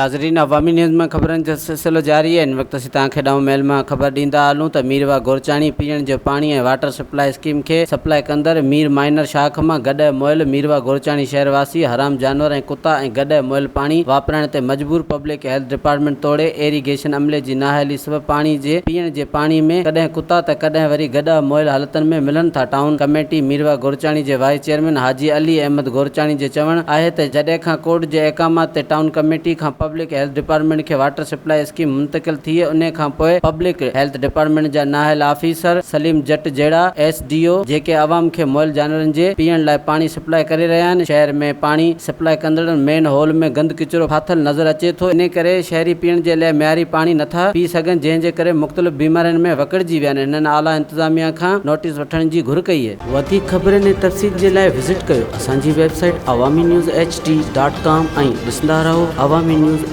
ناظرين عوامي نيوز مان خبرن جو سلسلو جاري آهي هن وقت اسين توهان کي ڏانهن ميل مان خبر ڏيندا هلون ته ميرواهه گورچاڻي پيئڻ جو پاڻي ۽ واٽر سپلاء اسڪيم کي سپلاء ڪندڙ مير مائنر شاخ مان گڏهه مئل ميرواهه گورچاڻي شهر واسي حرام جانور ۽ ڪتا ۽ گڏهه مئل پاڻي واپرائڻ تي مجبور پبلڪ هيلٿ ڊپارٽمينٽ توڙي ايري گيشن عملي جي نااهلي سبب پاڻي جي پيئڻ جي پاڻي ۾ ڪڏهن ڪتا ته ڪڏهن وري گڏهه مئل حالتن ۾ ملن ٿا ٽائون ڪميٽي ميرواهه گورچاڻي جي وائيس چيئرمين حاجي علي احمد گورچاڻي جي چوڻ آهي ته جڏهن کان ڪورٽ جي احڪامات تي ٽائون ڪميٽي کان پبلڪ هيلٿ ڊپارٽمينٽ کي واٽر سپلاء اسڪيم منتقل ٿي انهي کان پوء پبلڪ هيلٿ ڊپارٽمينٽ جا نااهل آفيسر سليم جٽ جهڙا ايس ڊي او جيڪي عوام کي مئل جانورن جي پيئڻ لاء پاڻي سپلاء ڪري رهيا آهن شهر ۾ پاڻي سپلاء ڪندڙن مين هول ۾ گند ڪچرو ڦاٿل نظر اچي ٿو انهي ڪري شهري پيئڻ جي لاء معياري پاڻي نٿا پي سگهن جنهن جي ڪري مختلف بيمارين ۾ وڪڙجي ويا آهن هنن اعليٰ انتظاميا کان نوٽيس وٺڻ جي گهر ڪئي. وڌيڪ خبرن ۽ تفصيل جي لاء وزٽ ڪيو اسان جي website Awami news H D dot com ۽ ڏسندا رهو عوامي نيوز.